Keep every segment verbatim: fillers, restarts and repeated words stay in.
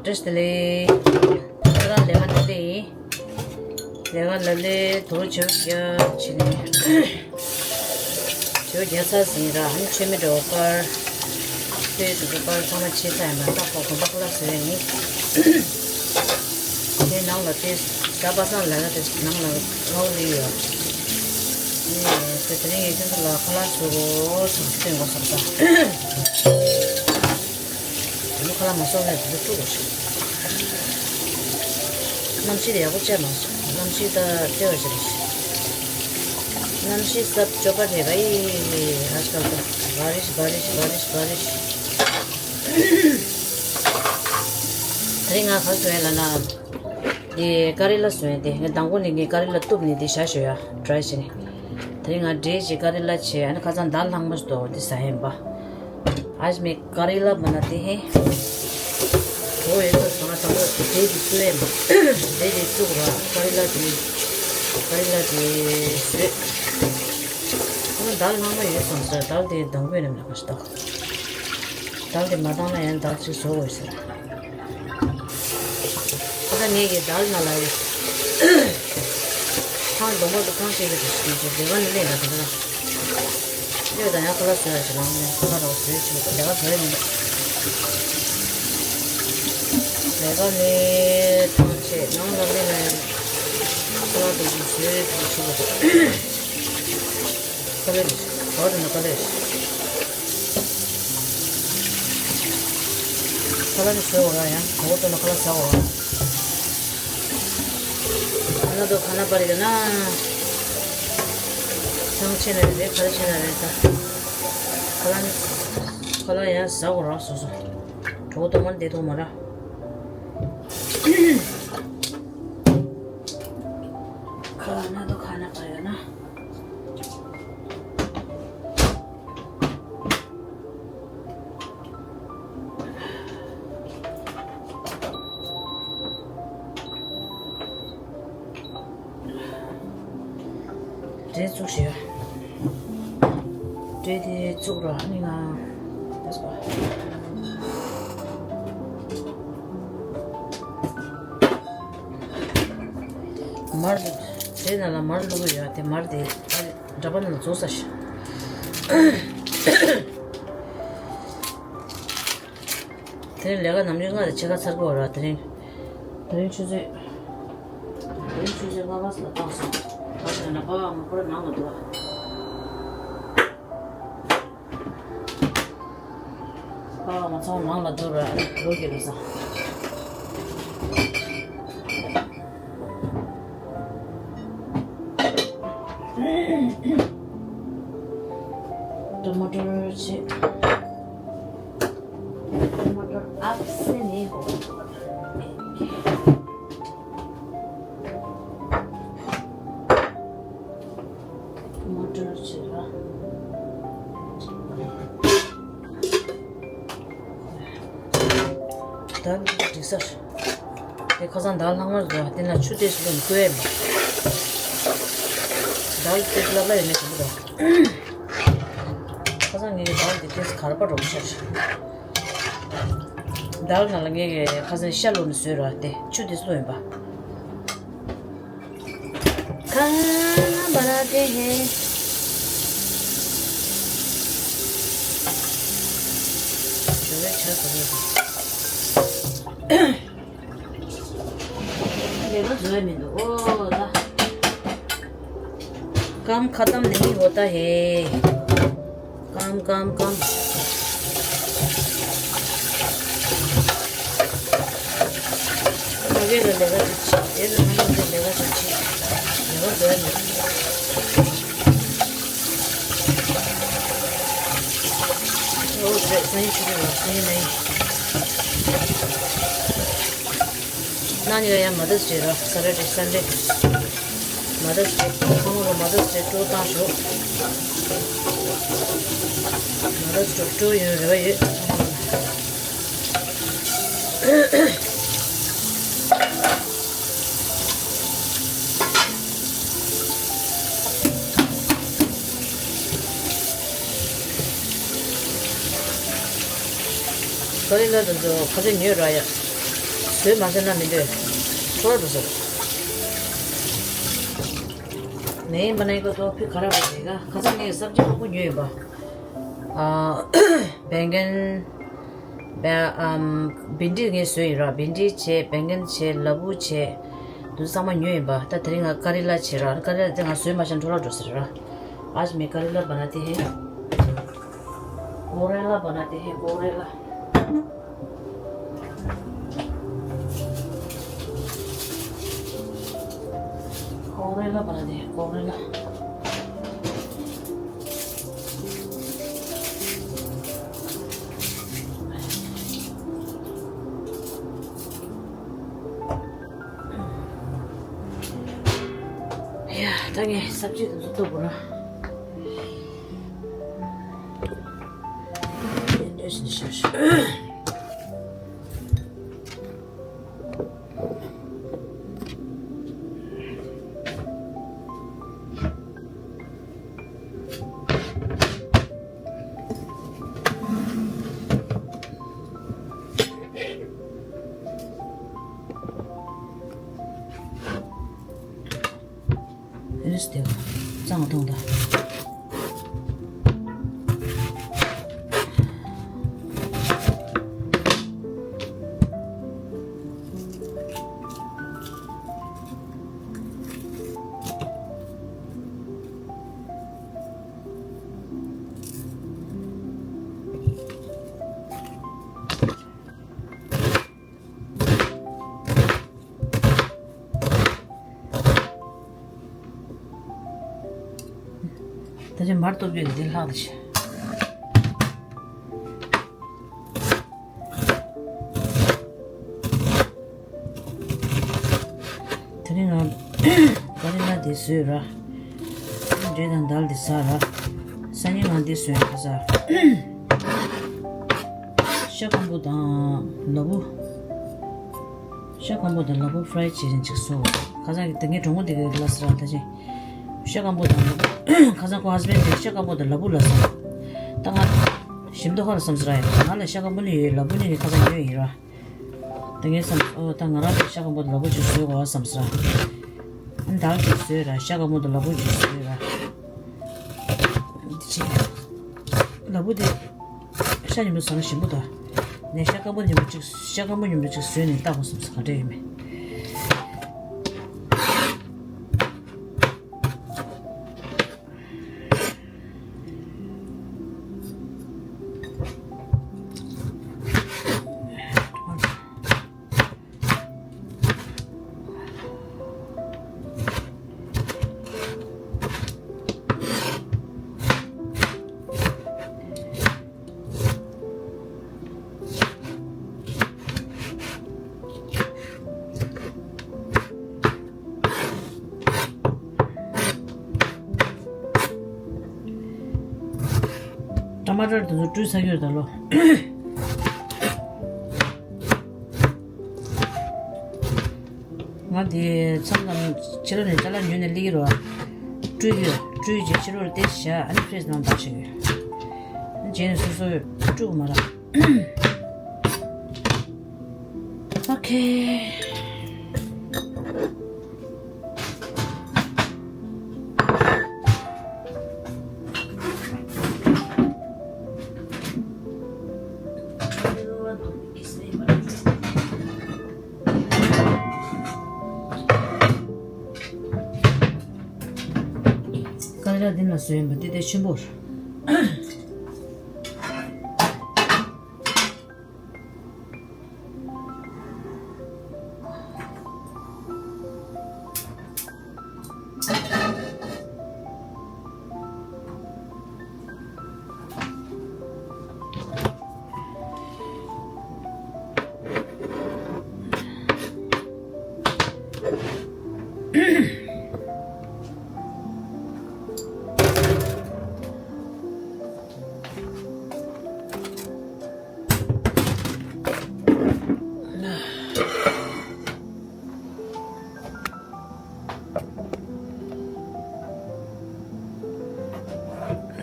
བཀྲ་ཤིས་བདེ་ལེགས། ཁྱེད་རང་ལས་ཀ་ལས་ལས་ཡིན། ལས་ཀ་ལས་ལས་དུ་བྱེད་རྒྱ་བྱེད་ནས། བྱེད་རྒྱ་ཚ་ཟིན་ར་ཨ་ནི་ཆེ་མི་འགྲོ་པར། ལྟོས་དུ་འགྲོ་པར་ཚང་མ་ཆེ་ཚ་ཡིན་པ་ལྟ་ཁོ་གོམ་པ་ཁ་ལག་བཟོས་ཡིན། དེ་ནང་ལ་དེ་ཟ་པ་སང་ལས་ཀ་དེ་ནང་ལ་ངོ་ལི་ཡོད། ཨ་ནི་དེ་དེ་རིང་ཡིག་ཚང་ལ་ཁ་ལག་བཟོ་དགོས་ཚང་སྟོན་དགོས་སོགས་དང་། དེ་ནི་ཁ་ལག་མ་བཟོ་ནས་དེ་ཚོ་བཀྲུ་དགོས་ཤག་གནམ་གཤིས་དེ་ཡག་པོ་བྱས་མ་སོང་། གནམ་གཤིས་ད་བདེ་བ་ཞིག་རེད། གནམ་གཤིས་སབ་ཅོ་པ་རེད་པ་ཡི། ཨ་ཅག་ད་བ་རི་ཤི་བ་རི་ཤི་བ་རི་ཤི་བ་རི་ཤི། དེ་རིང་ང་ག་རེ་བཟོས་ཡིན་ལབ་ན། དེ་ཀ་རི་ལ་བཟོས་ཡིན། དེ་ངས་དང་པོ་ནས་ངས་ཀ་རི་ལ་གཏུབ་ནས་དེ་བཞག་ཞོ་ཡ་ཌ་རའི་བྱས་ནས། དེ་རིང་ང་འབྲས་ཀྱི་ཀ་རི་ལ་བྱས། ཨ་ནི་ཁ་སང་དར་ལྷག་མ་ཞིག་འདུག་དེ་ཟ་ཡིན་པ། ཨ་ཞི་མི་ཀ་རི་ལ་མ་ན་དེ་ཧེ། འོ་ཡོད་ཚོད་སོང་ན་དང་པོ་དེ་དེ་བཙུགས་ཡས་མ། དེ་དེ་བཙུགས་ར་ཀ་རི་ལ་དེ། ཀ་རི་ལ་དེ་བཟོས། ཨ་ནི་དར་ལྷག་མ་ཡོད་སོང་ཟེར། དར་དེ་དང་པོའི་ནས་མ་ག་ཞིག་དག་དར་དེ་མ་བཏང་ན་ཡང་དར་ཅིག་བཟོ་དགོས་ཟེར། ད་ལྟ་ངས་ཀྱི་དར་ནང་ལ་ཡོད། ཐང་སྡོང་པོ་དང་ཐང་ཤེས་ཀྱི་རེད་ཟེར་གྱི་ལས་ཀ་ནི་ལས་ལ་དེ་ལ། ལས་དང་ཡང་ཁ་ལག་བཟོས་ཡ་ཞིག་ལངས་ནས་ཁ་ལག་རོགས་བཟོས་ཞིག་ལས་ཀ་བཟོས་ནས། ལས་ཀ་ནི་ཐང་ཆད་ནང་ལ་ལས་ལ་ཡང་ཁ་ལག་དེ་ཚོ་བཟོས་ཞིག་བྱེད་དགོས། དཀའ་ལས་རེད། ག་བ་དེ་ན་དཀའ་ལས་རེད། ཁ་ལག་ནི་བཟོས་འོ་ར་ཡང་ག་བ་དེ་ན་ཁ་ལག་ཟ་འོ་ར། ཁ་ན་དོ་ཁ་ན་པ་རེད་ད་ན། ཚང་ཆེ་ན་རེད་ག་རེ་ཆེ་ན་རེད་ད། ཁ་ལག་ནི་ཁ་ལག་ཡང་ཟ་འོ་ར་སོ་སོ། གྲོགས་དོ་མར་བསྡད་ཐོག་མ་ར། ཁ་ན་དོ་ཁ་ན་པ་རེད་ན། འབྲས་བཙུགས་ཤིག་འབྲས་དེ་བཙུགས་ར་ཨ་ནི་ང་། མར་དེ་ནང་ལ་མར་བླུགས་ཡོད་དེ་མར་དེ། འདྲ་པ་ནང་འཛུགས་ས་ཞིག་དེ་རིང་ལས་ཀ་ནམ་རྒྱུན་ལྔ་དང་ཕྱེད་ཀ་ཚར་གི་ཡོད་ར། དེ་རིང་། དེ་རིང་ཆུ་ཚོད། དེ་རིང་ཆུ་ཚོད་ལྔ་པ་ལ་བཏང་སོང་། ད་ཆ་ན་པ་ང་ཁོ་ར་ནང་ལ་འདུག་ཨ། ཨ་ང་ཚང་མ་ནང་ལ་འདུག་ར། ཨ་ནི་ལོ་གི་རེད་ས། ཊ་མ་ཊར་བྱས། ཊ་མ་ཊར་ཨབ་སེ་ནི་ཧོ། མོ་ཊར་བྱེད་ལ། ད་འགྲིག་ས་རེད། དེ་ཁ་སང་དར་ལྷག་མ་རེད། དེ་ན་ཆུ་དེ་སུ་ལ་བསྐོལ་ཡས་མ། དར་དེ་ལ་ལ་ཡོད་མེད་དེ་འདུག་ཁ་སང་ངས་དར་དེ་དེ་གར་པ་རོགས་ཤར། དར་ནང་ལ་ངས་ཁ་སང་ཤ་ལོ་ནས་བཟོས་ར། དེ་ཆུ་དེ་སུ་ཡིན་པ། ཁ་ན་བ་ར་དེ་ཧེ། ཞོ་བའི་ཆ་ཟ་བའི་ཟ། ལས་ཀ་བཟོ་ཡ་མི་འདུག་ཨོ་ད། ཀམ་ཁ་ཏམ་ནི་ཧོ་ད་ཧེ། ཀམ་ཀམ་ཀམ། ཕ་གི་ལ་ལས་ཀ་ཅིག་བྱེད། དེ་ལ་ང་ཚོ་ལས་ཀ་ཅིག་བྱེད། ལས་ཀ་བཟོ་ཡ་མི་འདུག་ཨོ་ཟེ་ཟེ་ཡིན་ཆུ་རེད་ལ་ཟེ་ཡིན་ན་ཡིན། ན་ནི་ཡ་ཡ་མ་དུ་སི་ཌེ་ར། སེ་ཊར་ཌེ་སན་ཌེ། མ་དུ་སི་ཌེ། ཁོང་ལ་མ་དུ་སི་ཌེ་སྤྲོ་བཏང་ཞོག་མ་དུ་སི་ཌེ་སྤྲོ་ཡོང་རེ་བ་ཡོད། ཀ་རི་ལ་དུ་ཚོ་ཁ་ཚ་ཉོས་ར་ཡ། བོད་མ་ཟེར་ན་མི་འདོད། ཁོ་ར་འགྲོ་ཟེར། नहीं बनाएगा तो फिर खराब हो जाएगा। ཁ་སང་ངས་སབ་ཇི་མང་པོ་ཉོས་ཡིན་པ། ཨ། བེང་གན། བེ་ཨམ། བིན་ཌི་ངས་བཟོས་ཡིན་ར། བིན་ཌི་བྱས། བེང་གན་བྱས། ལ་ཕུག་བྱས། དེ་ཚང་མ་ཉོས་ཡིན་པ། ད་དེ་རིང་ང་ཀ་རི་ལ་བྱས་ར། ཀ་རི་ལ་དེ་ང་བཟོས་མ་ཤེས་འཕྲོ་བརླག་འགྲོ་ཟེར་ར། आज मैं करेला बनाती है। कोरेला बनाती है, कोरेला। कोरेला बनाती है, कोरेला। ཡ། ད་ངས་སབ་ཇི་དེ་ཚོ་གཏུབ་དགོས་ན། རིས་དེ་གཙང་མ་གཏོང་དང་། ད་ཆ་མར་གཏོར་རྒྱུ་འདི་ལྷག་ཏུ་ཆེ། དེ་རིང་ང་ཀ་རི་ལ་འདི་བཟོས་ར། འབྲས་དང་དལ་འདི་ཟ་ར། སང་ཉིན་ང་འདི་བཟོས་ཁ་ཟ། ཤ་སྐམ་པོ་དང་ལ་ཕུག་ཤ་སྐམ་པོ་དང་ལ་ཕུག་ཕ་རའི་བྱེད་བཞིན་ཅིག་བཟོ། ཁ་སང་གི་ད་ངའི་གྲོགས་མོ་འདི་གི་ལ་ཟེར་ར། ད་ཅི་ཤ་སྐམ་པོ་དང་ལ་ཕུག་ཁ་སང་ཁོ་ཧས་བྷེན་ཌི་ཤ་སྐམ་པོ་དང་ལ་ཕུག་ལ་ཟེར། ད་ང་ཞིམ་མདོག་ཁ་ལ་བསམ་ཟེར་ར་ཡ། ང་ལ་ཤ་སྐམ་པོ་ནི་ཡོད། ལ་ཕུག་ནི་ངས་ཁ་སང་ཉོས་ཡིན་ར། ད་ངས་བསམ། ཨོ་ད་ང་རང་ལ་ཤ་སྐམ་པོ་དང་ལ་ཕུག་ཅིག་བཟོས་དགོས་བསམ་ཟེར་ར། ཨ་ནི་དལ་ཅིག་བཟོས་ར། ཤ་སྐམ་པོ་དང་ལ་ཕུག་ཅིག་བཟོས་ར། འདི་བྱས། ལ་ཕུག་དེ་ཤ་མཉམ་དུ་ཟ་ན་ཞིམ་པོ་འདུག་ནས་ཤ་སྐམ་པོ་མཉམ་དུ་ཅིག་ཤ་སྐམ་པོ་མཉམ་དུ་ཅིག་བཟོས་ནས་བཏགས་པ་སོང་ཙང་ག་འདྲ་ཡོད་མེད། ཊ་མ་ཊར་དེ་ཚོ་བཀྲུས་ཚར་གྱི་རེད་ད་ལོ། ང་དེ་མཚམས་ལ་ཕྱི་ལོགས་ནས་ཅ་ལག་ཉོས་ནས་སླེབས་ཀྱི་རེད་བ། བཀྲུས་ཀྱི་ཡོད། བཀྲུས་རྗེས་ཕྱི་ལོགས་ལ་བལྟས་བཞག་ཨ་ནི་ཕི་རིཇ་ནང་བཏང་བཞག་གི་ཡོད། རྗེས་ནས་སོ་སོས་བཀྲུ་དགོས་མ་རེད། ཨོ་ཁེ། ཀ་རི་ལ་འདི་ལ་བཟོས་ཡིན་པ་འདི་དེ་ཆེན་པོ་རེད།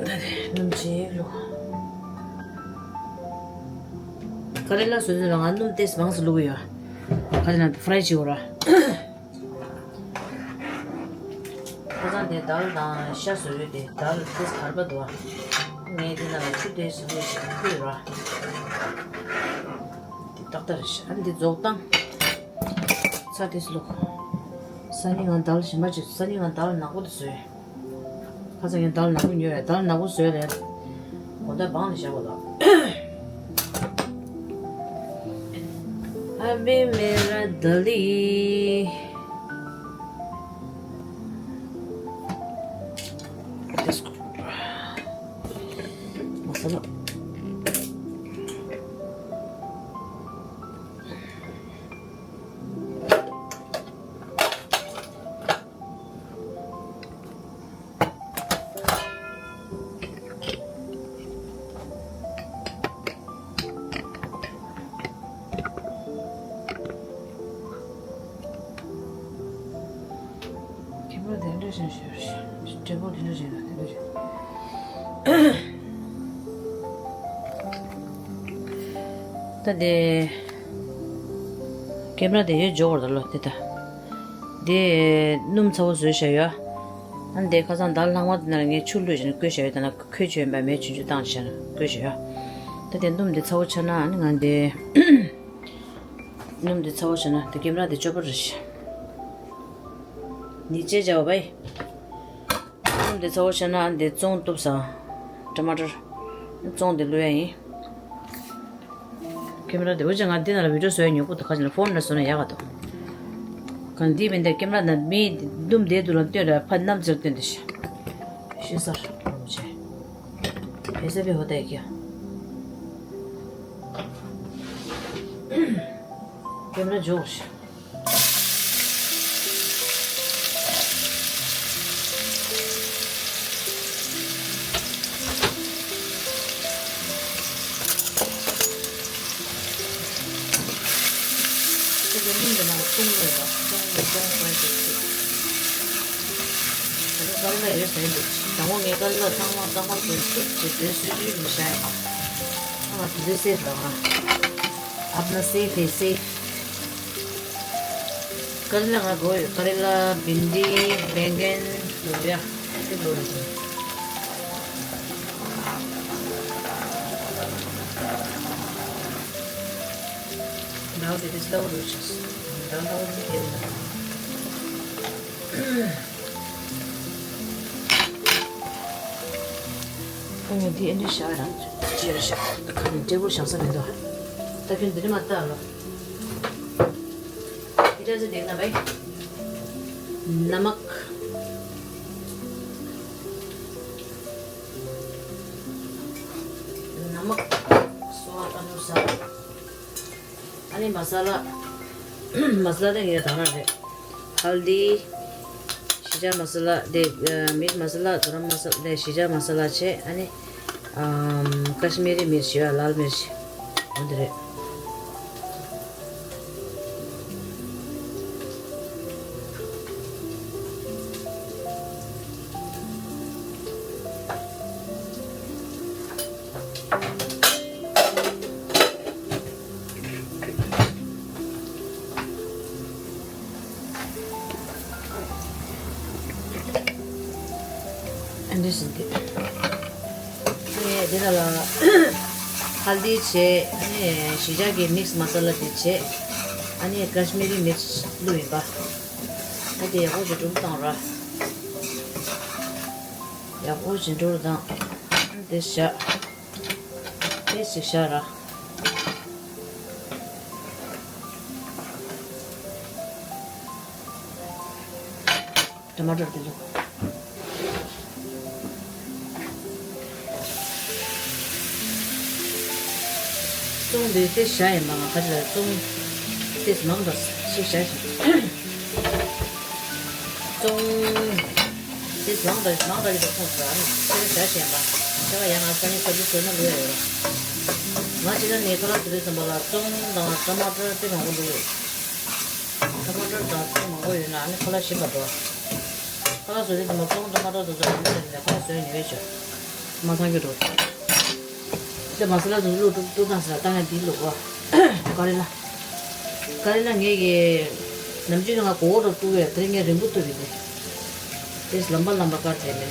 ད་དེ་སྣུམ་ཅིག་བླུགས། ཀ་རི་ལ་བཟོ་དུས་ལ་ང་སྣུམ་ཏོག་ཙམ་མང་ཙམ་བླུགས་ཡོད། ཁ་ཅིག་ན་ཕ་རའི་བྱེད་དགོས་ར། ཁ་སང་དེ་དལ་དང་ཤ་བཟོས་ཡོད་དེ་དལ་ཏིས་གར་པ་འདུག་ཨ། ངས་དེ་ནང་ལ་ཆུ་དེ་བཟོས་ཡོད་ཞིག་ཁུལ་ར། དེ་ཏག་ཏག་རེད་ཤག་ཨ་ནི་དེ་རྫོགས་སྟངས། ཚྭ་ཏིས་བླུགས། སང་ཉིན་ང་དལ་ཞིམ་པ་བྱེད། སང་ཉིན་ང་དལ་ནག་པོ་དེ་བཟོས། ཁ་སང་ངས་དལ་ནག་པོ་ཉོས་རེད། དལ་ནག་པོ་བཟོས་རེད། གོ་ད་བང་ལ་བཞག་པ་ལ། ཨ་བི་མེ་ར་དལ་ལི། མ་ས་ལ། ཁྱད་པར་དེ་འདྲ་ཞིག་ཞིག་ཞིག་འབྲས་བུ་དེ་འདྲ་ཞིག་དེ་འདྲ་ཞིག་ད་དེ་ཀེམ་ར་དེ་ཡོད་འཇོག་བར་ད་ལོ་དེ་ད། དེ་སྣུམ་ཚ་བོ་བཟོས་བཞག་ཡོད། ཨ་ནི་དེ་ཁ་སང་ཟླ་ལྷག་མ་དེ་ན་ངས་ཆུ་བླུགས་བྱས་ནས་བསྐོལ་བཞག་ཡོད། ད་ན་ཁོལ་ཆོད་ཡིན་པ་མེད་ཆུང་ཆུང་བཏང་བྱས་ནས་བསྐོལ་བཞག་ཡོད། ད་དེ་སྣུམ་དེ་ཚ་བོ་ཆགས་ན་ཨ་ནི་ང་དེ་སྣུམ་དེ་ཚ་བོ་ཆགས་ན་དེ་ཀེམ་ར་དེ་སྐྱོ་པོ་རེད། ནི་ཅེ་བྱ་བ་བའི། སྣུམ་དེ་ཚ་བོ་ཆགས་ན་ཨ་ནི་དེ་བཙོང་བཏུབ་ས། ཊ་མ་ཊར། བཙོང་དེ་བླུག་ཡ་ཡིན། ཀེམ་ར་དེ་འུ་ཅག་ང་འདི་ནང་ལ་བི་ཌིའོ་བཟོ་ཡ་ཉོ་པོ་དང་ཁ་ཅིག་ལ་ཕོན་ལ་བཟོ་ན་ཡག་ག་འདུག་གང་འདི་མིན་དེ་ཀེམ་ར་ནང་མི་སྣུམ་དེ་དུ་ལ་སྟོན་ར་ཕ་ནམ་ཙེར་སྟོན་དེ་ཤི། ཤི་སར་རོ་ཆེ། བེ་ས་བེ་ཧོ་ད་ཡི་ཀྱ་ཀེམ་ར་འཇོག་ཤི། ཁྱེད་ཚོ་སྙིང་གི་ནང་བཏུང་ཡོད་པ། བཏུང་ཡོད། བཏུང་དགོས་ཀྱི་ཚིག་ད་ལྟ་ཀར་ལ་ཡོད་ཟེར་འདུག་དང་པོ་ངས་ཀར་ལ་ཚང་མ་ཚང་མ་བཏུང་ཚུད་ཅེས་བཟོས་སྲིད་རྒྱུ་མི་ཤ་ཡ། ཨ་དེ་ཚོའི་སེ་ལ་ཨ་ཨབ་ན་སེ་ཕེ་སེ། ཀར་ལ་ང་དགོས་ཡོད། ཀར་ལ་བིན་ཌི་བེང་གན་ལོ་ར་དེ་ལོ་ར་དང་། ནའོ་དེ་དེ་སྟབས་རུ་ཆགས། ད་ལྟ་བར་དེ་ལ། ཁོང་གིས་འདི་ཨེ་འདྲ་བཞག་རང་ཅེར་བཞག་ཁ་ནས་ཏྲེ་བོ་བཞག་ས་མི་འདུག་ད་ཁྱོད་འདི་ནས་མ་ལྟ་ལོ། འདི་འདྲ་ཟེར་འདེགས་ན་བས། नमक। नमक स्वाद अनुसार। ཨ་ནི་མ་ས་ལ། མ་ས་ལ་དེ་ངས་དང་རང་རེད། ཧལ་དི། ཤི་ཇ་མ་ས་ལ་དེ་མིཊ་མ་ས་ལ་ག་རམ་མ་ས་ལ་དེ་ཤི་ཇ་མ་ས་ལ་བྱས། ཨ་ནི་ཀ་ཤི་མི་རི་མིར་ཅི་ཡ་ལཱལ་མིར་ཅི་འོ་དེ་རེད། ཨ་འདི་ཟིན་ཏེ། ཨ་ནི་འདི་ནང་ལ་ཧལ་དི་བྱས། ཨ་ནི་ཤི་ཇ་གི་མིགས་མ་ས་ལ་དེ་བྱས། ཨ་ནི་ཀ་ཤི་མི་རི་མིར་ཅི་བླུགས་ཡིན་པ། ཨ་དེ་ཡག་པོ་ཞིག་འགྲུབ་བཏང་ར། ཡག་པོ་ཞིག་འགྲུབ་བཏང་། ཨ་འདི་བཞག་དེ་ཞིག་བཞག་ར། ཊ་མ་ཊར་དེ་ལོ། བཙོང་དུས་དེ་བཞག་ཡིན་པ། ང་ཁ་ཅིག་ལ་བཙོང་དེ་མང་དྲགས་ཤིག་བཞག་ཤིག་བཙོང་དེ་མང་དྲགས་མང་དྲགས་ཀྱི་བཙོང་ཟ་ནི་དེ་བཞག་ཤིག་ཡིན་པ། ཁྱེད་ལ་ཡང་ང་སང་ཉིན་ཁ་ཅིག་བཟོས་ན་ལོས་ཡོད། ང་ཅིག་ལ་ནས་ཁ་ལག་བཟོ་དུས་ཙམ་པ་ལ་བཙོང་དང་ཊ་མ་ཊར་དཔེ་མང་པོ་འདུག་ཊ་མ་ཊར་དང་ཚོད་མང་པོ་ཡོད་ན་ཨ་ནི་ཁ་ལག་ཞིམ་པ་འགྲོ། ཁ་ལག་བཟོ་དུས་ཙམ་པ་བཙོང་ཊ་མ་ཊར་དང་ཚོད་མང་པོ་ཡོད་ན་ཁ་ལག་བཟོས་ནི་བས་ཆོག་མ་ཚང་གི་འགྲོ། དེ་མ་ས་ལ་དུ་བླུགས་བླུགས་བཏང་ཟེར་ལ་བཏང་ཡ་འདི་བླུགས་པ། ཀ་རེ་ལ། ཀ་རི་ལ་ངས་ཀྱི་ནམ་རྒྱུན་ང་གོ་བོ་རོ་བཏུབ་ཡོད། དེ་རིང་ངས་རིང་པོ་བཏུབ་ཡོད་དེ། དེས་ལམ་པ་ལམ་པ་ཀར་བྱས་ནས།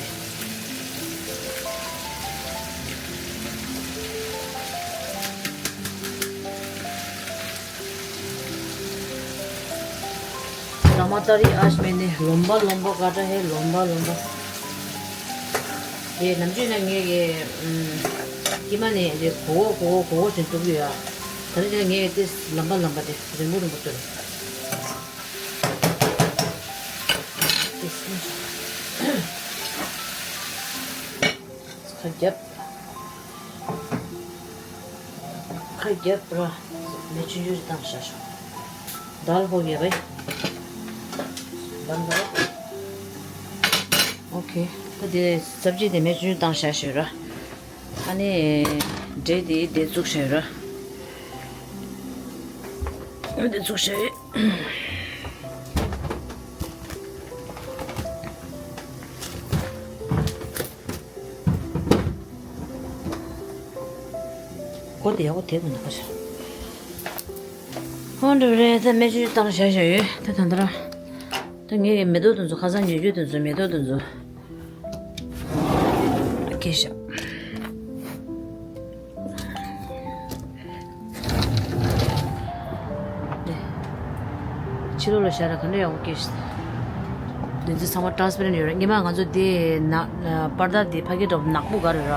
ལམ་པ་ཏ་རི་ཨ་ཤ་མེ་ནི་ལོམ་པ་ལོམ་པ་ཀ་ཏ་ཧེ་ལོམ་པ་ལོམ་པ། དེ་ནམ་རྒྱུན་ན་ངས་ཀྱི་ཀྱི་མ་ནས་དེ་གོ་བོ་གོ་བོ་གོ་བོ་ཞིག་བཏུབ་ཡོད། ཨ་དེ་རིང་ངས་དེ་ལམ་པ་ལམ་པ་དེ་རིང་པོ་རིང་པོ་བཏུབ། ཁ་རྒྱབ། ཁ་རྒྱབ་ར། མེ་ཆུང་ཆུང་བཏང་བཞག་ཤོག་དལ་ཧོ་རྒྱབ་པས། བན་ག་ཨོ་ཁེ། ད་དེ་སབ་ཇི་དེ་མེ་ཆུང་ཆུང་བཏང་བཞག་ཤོག་ར། ཨ་ནི་འབྲས་དེ་དེ་བཙུགས་བཞག་ར། ཨ་དེ་བཙུགས་བཞག་གོ་དེ་ཡག་པོ་དེ་མི་འདུག་ག་ཤ། ཧོན་འགྲུབ་རེད། ད་མེ་ཆུ་བཏང་བཞག་བཞག་ཡོད། ད་ད་ད་ར། ད་ངས་མེ་ཏོག་དེ་ཚོ་ཁ་སང་ཉོས་རྒྱུ་དེ་ཚོ་མེ་ཏོག་དེ་ཚོ། སྐྱེས་ཤག་ཕྱི་ལོགས་ལ་བཞག་ན་ག་འདྲ་ཡག་པོ་སྐྱེས་ཤག་འདི་ཚོ་ཚང་མ་transparent་ཡོད་རེད། ཉི་མ་ང་ཚོ་འདི་ན་པར་ད་འདི་ཕ་གི་འདྲ་པོ་ནག་པོ་ག་རེ་ར།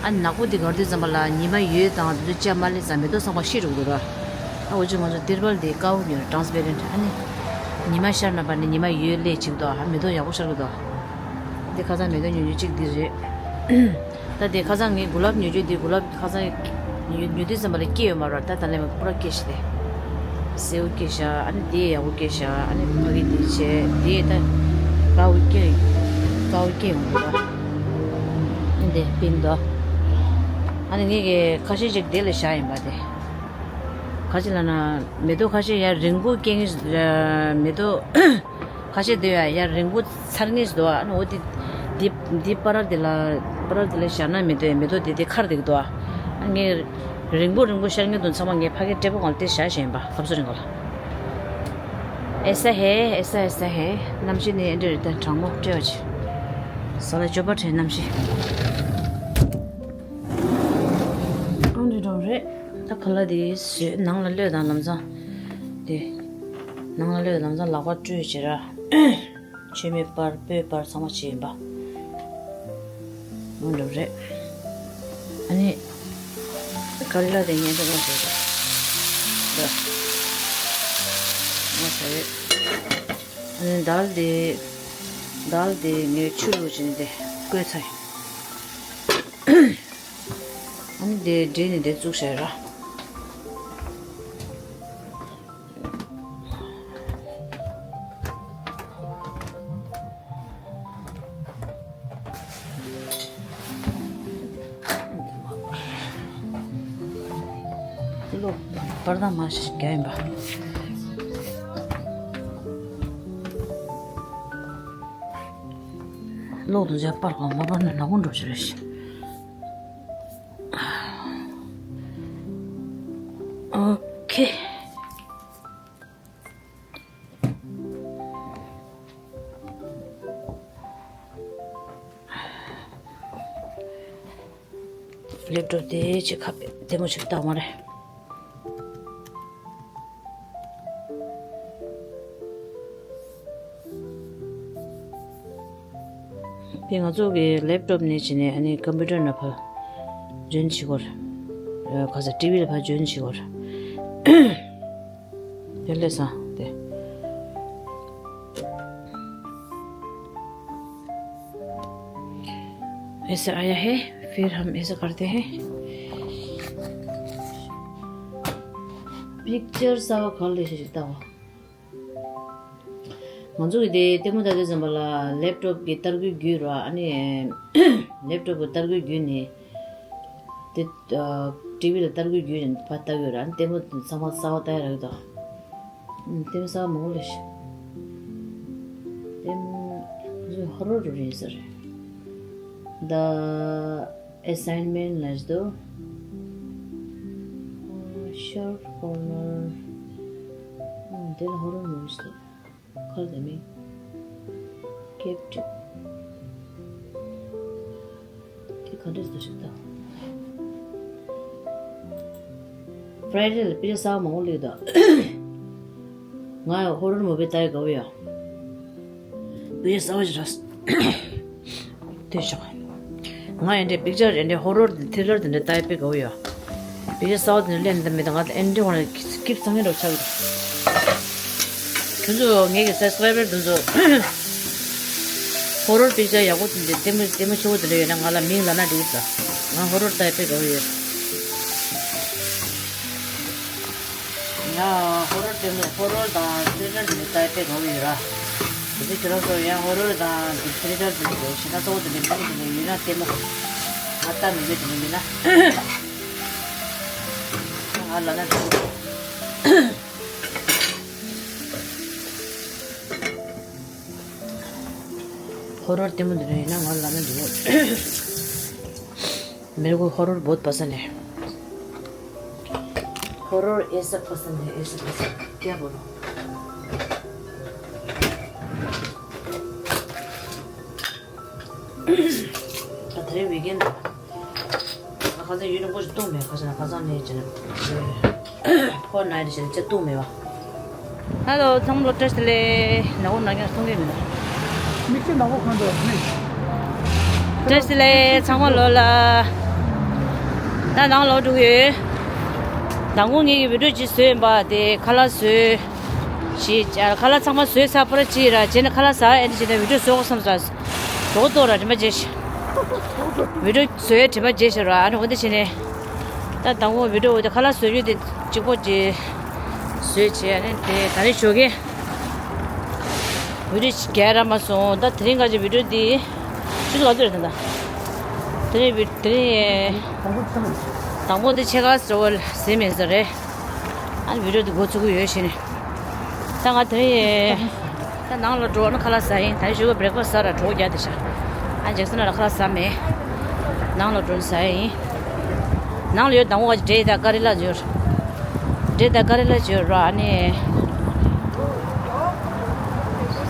ཨ་ནི་ནག་པོ་འདི་ག་རེ་དུས་ཙམ་པ་ལ་ཉི་མ་ཡོད་དང་དུས་ཅ་མ་ལེ་ཙམ་མེ་ཏོག་ཚང་མ་ཤི་འགྲོ་གི་འདུག་ར། ཨ་འོ་ཅི་ང་ཚོ་ཏིར་པལ་འདི་དཀར་པོ་ཡོད་རེད། transparent། ཨ་ནི་ཉི་མ་ཤར་ན་པ་ནི་ཉི་མ་ཡོད་ལེ་ཅིག་འདུག་ཨ་མེ་ཏོག་ཡག་པོ་ཤར་གི་འདུག་འདི་ཁ་སང་མེ་ཏོག་ཉོ་རྒྱུ་གཅིག་འདི་རེད། ད་དེ་ཁ་སང་ངས་གུ་ལབ་ཉོ་རྒྱུ་དེ་གུ་ལབ་ཁ་སང་ཉོ་ཉོ་དུས་ཙམ་པ་ལ་སྐྱེས་ཡོད་མ་རེད། ད་ད་ལན་པུ་ར་སྐྱེས་ཤི་དེ། སེའུ་སྐྱེས་ཤག་ཨ་ནི་དེ་ཡག་པོ་སྐྱེས་ཤག་ཨ་ནི་ཕ་གི་དེ་བྱས་དེ་ད་དཀར་པོ་སྐྱེས་དཀར་པོ་སྐྱེས་ཡོང་གི་རེད། ཨ་ནི་དེ་པིང་དོ། ཨ་ནི་ངས་ཀྱི་ཁ་ཤས་ཅིག་དེ་ལ་བཞག་ཡིན་པ་དེ། ག་ཅི་ལབ་ན་མེ་ཏོག་ཁ་ཤས་ཡར་རིང་པོ་སྐྱེ་ངེས་མེ་ཏོག་ཁ་ཤས་དེ་ཡང་ཡར་རིང་པོ་ཚར་ངེས་འདུག་ཨ་ནི་འོ་དེ་དེ་དེ་པ་ར་དེ་ལ་པ་ར་དེ་ལ་བཞག་ན་མི་འདོད་མེ་ཏོག་དེ་དེ་ཁར་འདུག་ཨ། ངས་རིང་པོ་རིང་པོ་ཤར་ངེས་དུ་ཚང་མ་ངས་ཕ་གི་སྤྲད་པོ་གང་ལ་དེ་བཞག་བཞིན་པ་སྐབས་སུ་རིང་པོ་ལ། ཨེ་ས་ཧེ་ཨེ་ས་ཨེ་ས་ཧེ། གནམ་གཤིས་ནི་ཨེ་འདྲ་རེད། ད་གྲང་མོ་སྤྲད་པ་ཆེ། ས་ལ་སྐྱོ་པ་དྲན་གནམ་གཤིས། ཨང་འདྲ་འདྲ་རེད། ད་ཁ་ལག་དེ་བཟོས་ནང་ལ་གློད་དང་ལམ་སང་། དེ། ནང་ལ་གློད་ལམ་སང་ལག་པ་བཀྲུས་བྱེད་ར། མཆོད་མེ་སྤར་སྤོས་སྤར་ཚང་མ་བྱས་ཡིན་པ། མོ་འགྲོ་རེད། ཨ་ནི། ཀ་རི་ལ་དེ་ངས་འདི་མོ་བྱས་རེད། འདི། མོ་བྱས་རེད། ཨ་ནི་དལ་དེ། དལ་དེ་ངས་ཆུ་བླུགས་བྱས་ནས་དེ་བསྐོལ་ཚར་ཡིན། ཨ་ནི་དེ་འདྲེས་ནས་དེ་བཙུགས་བྱས་ར། ལོ། པར་དང་མ་ཞིག་རྒྱག་ཡིན་པ། ལོག་ཏུ་བཞག་པར་གང་མ་པར་ན་ནག་པོ་འགྲོ་ཞིག་རེད་ཤི། ཨོ་ཁེ། ལེབ་ཀྲོབ་དེ་ཅིག་ཁ་པའི་བདེ་མོ་ཞིག་བཏང་བ་རེད། དེ་ང་ཚོ་གི་ལེབ་ཀྲོབ་ནས་བྱས་ནས་ཨ་ནི་ཀམ་པུ་ཊར་ནང་ཕར་འཇོན་བྱེད་དགོས་རེད། ཁ་ས་ཊི་ཝི་ལ་ཕར་འཇོན་བྱེད་དགོས་རེད། དེ་ལས་སང་དེ། ऐसा आया है, फिर हम ऐसा करते हैं। पिक्चर सावा कर ले सकता हो। ང་ཚོ་གི་དེ་ལྟད་མོ་ལྟ་དུས་ཙམ་པ་ལ་ལེབ་ཀྲོབ་ཀྱི་ཏར་ཀུའི་བརྒྱུད་ར། ཨ་ནི་ལེབ་ཀྲོབ་ཀྱི་ཏར་ཀུའི་བརྒྱུད་ནས་དེ་ཊི་ཝི་ལ་ཏར་ཀུའི་བརྒྱུད་ནས་ཕར་ལྟ་གི་ཡོད་ར། ཨ་ནི་ལྟད་མོ་ཚང་མ་གསར་པ་ལྟ་ཡ་རག་གི་འདུག་ལྟད་མོ་གསར་པ་མང་པོ་ལས་ཤི། ལྟད་མོ་ཧོ་རོ་རུ་རེད་ཟེར། The Assignment ལབ་ཀྱི་འདུག Sharp corner. དེ་ལ་ཧོ་རོར་མུ་བི་ཞིག་འདུག་ཁར་དེ་མིན། ཀེབ་ཀྲིག་དེ་ག་འདྲས་འདུག་ཞིག་ད། ཕ་རའེ་ཌེ་ལ་པི་ཅར་གསར་པ་མང་པོ་སླེབས་འདུག་ང་ཧོ་རོར་མུ་བི་ལྟ་ཡ་དགའ་པོ་ཡོད། པི་ཅར་གསར་པ་ཞིག་རག་དེ་ཤོག་ང་ཨེ་འདྲའི་པིག་ཅར་ཨེ་འདྲའི་ཧོ་རོར་ཐི་རི་ལར་དེ་འདྲ་ལྟ་ཡ་དཔེ་དགའ་པོ་ཡོད། པིག་ཅར་གསར་པ་དེ་འདྲ་ལེན་ད་མེད་ད་ང་ཨེ་འདྲའི་ཧོ་རོར་སྐྱིད་ཚང་ཡིན་འགྲོ་ཆགས་ཀྱི། ཁྱོད་ཚོ་ངེད་ཀྱི་སབ་སི་ཀ་རའི་བར་དེ་ཚོ་ཧོ་རོར་པིག་ཅར་ཡག་པོ་དེ་འདྲ་ལྟད་མོ་ལྟད་མོ་ཆེ་བོ་དེ་འདྲ་ཡོད་ན་ང་ལ་མིང་ལབ་ན་འགྲིག་གི་ད། ང་ཧོ་རོར་ལྟ་ཡ་དཔེ་དགའ་པོ་ཡོད། ཡང་ཧོ་རོར་དེ་ནི་ཧོ་རོར་དང་ཐི་རི་ལར་དེ་ནི་ལྟ་དཔེ་གང་ཡོད་ར། དེ་ཚོ་ཁྱེད་རང་ཚོ་ཡང་ཧོ་རོར་དང་དེ་ཐི་རི་ལར་དེ་ནི་གཞན་དག་གཙོ་བོ་དེ་ནི་མིང་དེ་ནི་ཡོད་ན་ལྟད་མོ། ང་ལྟ་མི་འདོད་དེ་ནི་ཡོད་ན། ང་ལ་ན་དེ་ནི། ཧོ་རོར་ལྟད་མོ་འདི་འདྲ་ཡིན་ན་ང་ལ་ན་འདི་ཡོད། मेरे को हॉरर बहुत पसंद है। हॉरर ऐसा पसंद है, ऐसा पसंद। क्या बोलो? ད་དེ་རིང་ཝིག་ཨེན་ད། ཁ་སང་ཡུན་རིང་པོ་ཞིག་བཏུང་མེད། ཁ་སང་ཁ་སང་ནས་བྱས་ནས་ཕོར་ནའི་ཊི་བྱས་ནས་ཅི་བཏུང་མེད་པ། ཧ་ལོ། ཚང་མ་ལོ་བཀྲ་ཤིས་བདེ་ལེགས། ནག་པོ་ནག་ཉག་མཐོང་གི་མི་འདུག་མིག་ཆུ་ནག་པོ་གང་འདུག་མིག་བཀྲ་ཤིས་བདེ་ལེགས། ཚང་མ་ལོ་ལ། ད་ནང་ལོག་འགྲོ་གི་ཡོད། མདང་དགོང་ངེད་ཀྱི་བི་ཌིའོ་ཅིག་བཟོས་ཡིན་པ། དེ་ཁ་ལག་བཟོས། ཞེས་བྱ། ཁ་ལག་ཚང་མ་བཟོས་ཚར་པར་ཅི་ར་བྱས་ནས་ཁ་ལག་ཟ་ཨེ་འདྲ་བྱས་ནས་བི་ཌིའོ་བཟོ་དགོས་བསམ་སོང་། གྲོགས་ཏོ་ར་དྲི་མ་བརྗེད་ཤག་བི་ཌིའོ་བཟོ་ཡའི་དྲི་མ་བརྗེད་ཤག་ར། ཨ་ནི་འོ་དེ་བྱས་ནས་ད་དང་པོ་བི་ཌིའོ་འོ་དེ་ཁ་ལག་བཟོ་རྒྱུ་དེ་གཅིག་པོ་ཅིག་བཟོས་བྱས། ཨ་ནི་དེ་ད་རེས་ཞོགས་ཀས་བི་ཌིའོ་ཅིག་རྒྱག་རག་མ་སོང་། ད་དེ་རིང་ག་ཅིག་བི་ཌིའོ་འདི་ཆུ་ཚོད་ག་ཚོད་རེད་ད། དེ་རིང་བི་དེ་རིང་དང་པོ་འདི་ཕྱེད་ཀ་ཙམ་ཟིན་མེད་ས་རེད། ཨ་ནི་བི་ཌིའོ་འདི་འགོ་ཚུགས་ཀྱི་ཡོད་ཞེས་ནས། ད་ང་དེ་རིང་ད་ནང་ལ་འགྲོ་ན་ཁ་ལག་ཟ་ཡིན། ད་ཞོགས་པ་བྷི་རེག་ཕ་སི་ཟ་ར་གྲོགས་རྒྱག་དེ་ཤ། ཨ་ཇེག་སན་ལ་ཁ་ལག་ཟ་མེད། ནང་ལ་འགྲོ་ན་ཟ་ཡིན། ནང་ལ་ཡོད་དང་པོ་འབྲས་དང་ཀ་རི་ལ་ཡོད། འབྲས་དང་ཀ་རི་ལ་ཡོད་ར། ཨ་ནི་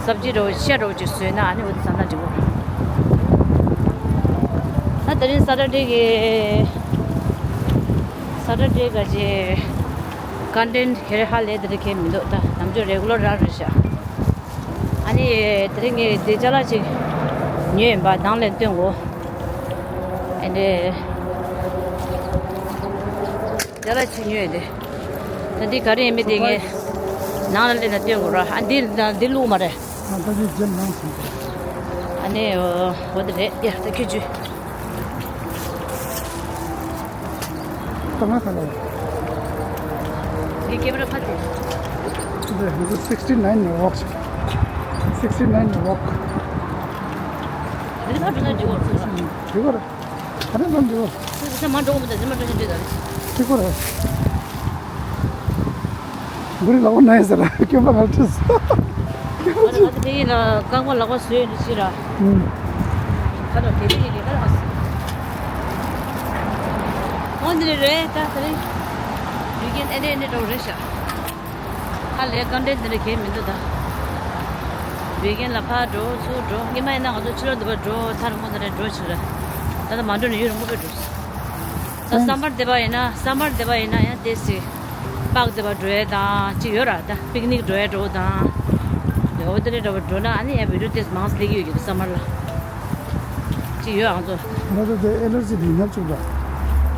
སབ་ཇི་འདྲ་བོ་ཤ་འདྲ་བོ་ཅིག་བཟོས་ན་ཨ་ནི་འོ་དེ་ཟ་ན་འགྲིག་གོ། ད་དེ་རིང་ས་ཊར་ཌེ་གི་ས་ཊར་ཌེ་ག་ཅེ་ཀོན་ཊེན་ཊི་ཁེ་རེ་ཧ་ལས་དེ་རེ་ཁེ་མི་འདུག་ད་ནམ་རྒྱུན་རེ་གུ་ལར་རང་རེད་ཤག་ཨ་ནི་དེ་རིང་ངས་དེ་ཅ་ལག་ཅིག་ཉོས་ཡིན་པ་ནང་ལ་སྟོན་གོ། ཨ་ནི་ཅ་ལག་ཅིག་ཉོས་ཡིན་དེ། ད་འདི་ག་རེ་ཡིན་མིན་དེ་ངས་ནང་ལ་སླེབས་ན་སྟོན་གོ་ར། ཨ་འདི་འདི་བླུགས་མ་རེད། ཨ་ད་ཅི་ཇེམ་ནང་སོང་། ཨ་ནི་འོ་དེ་རེད་ཡ། ད་ཁྱོད་ཅི། ད་ང་ག་ལ། ངའི་ཀེ་མ་ར་ཕ་དེ། འདི་འདི་སིག་སི་ནའིན་ནས་ཝོག། སིག་སི་ནའིན་ནས་ཝོག། འདི་ཕ་འགྲོ་ན་འགྲིག་གོ། འགྲིག་གོ་ར། ད་ནི་ཙམ་འགྲོ། ཙམ་མ་འགྲོ་གོ་མི་འདུག་ཙམ་མ་འགྲོ་ཞིག་འགྲོ་ད། འགྲིག་གོ་ར། འགུ་རི་ལ་འོ་ན་ཡ་ཟེར་ར་སྐྱོན་པ་ང་ཁྲིད། ང་ཚོ་ང་ཚོ་དེ་ཡིན་ལ་རྐང་པ་ལག་པ་བཟོས་ཡོད་ཅི་ར། ཨུམ། ཁ་ཐོག་དེ་དེ་ཡིན་ལ་ཁ་ལག་ཟ། འོ་འདི་རེད་རེད། ད་དེ་རིང་ཡུལ་རྒྱན་ཨེ་འདྲ་ཨེ་འདྲ་འདྲ་བོ་རེད་ཤག་ཧ་ལས་ཀོན་ཊེན་ཊི་འདི་འདྲ་གས་མི་འདུག་ད་ཝིག་ཨེན་ལ་ཕར་འགྲོ་ཚུར་འགྲོ། སྔོན་མ་ཡིན་ན་ང་ཚོ་ཕྱི་ལོགས་འདི་པར་འགྲོ། ཐར་མོ་འདི་འདྲ་འགྲོ་ཕྱིར། ད་ལྟ་མ་འགྲོ་ནས་ཡུན་རིང་པོ་པོ་འགྲོ། ད་སམ་མར་འདི་པར་ཡིན་ན་སམ་མར་འདི་པར་ཡིན་ན་ཡང་ཏོག་ཙམ་པག་འདི་པར་འགྲོ་ཡས་དང་ཅིག་ཡོད་ར། ད་པིག་ནིག་འགྲོ་ཡས་འགྲོ་དང་། འོ་དེ་འདྲ་འདྲ་པར་འགྲོ་ན་ཨ་ནི་ཡང་བི་ཌིའོ་ཏོག་ཙམ་མང་ཙམ་སླེབས་ཀྱི་ཡོད་ཀྱི་འདུག་སམ་མར་ལ། ཅིག་ཡོད་ཨང་ཚོ། ང་ཚོ་དེ་ཨེ་ལར་ཇི་དེ་ཉར་བཅུག་པ།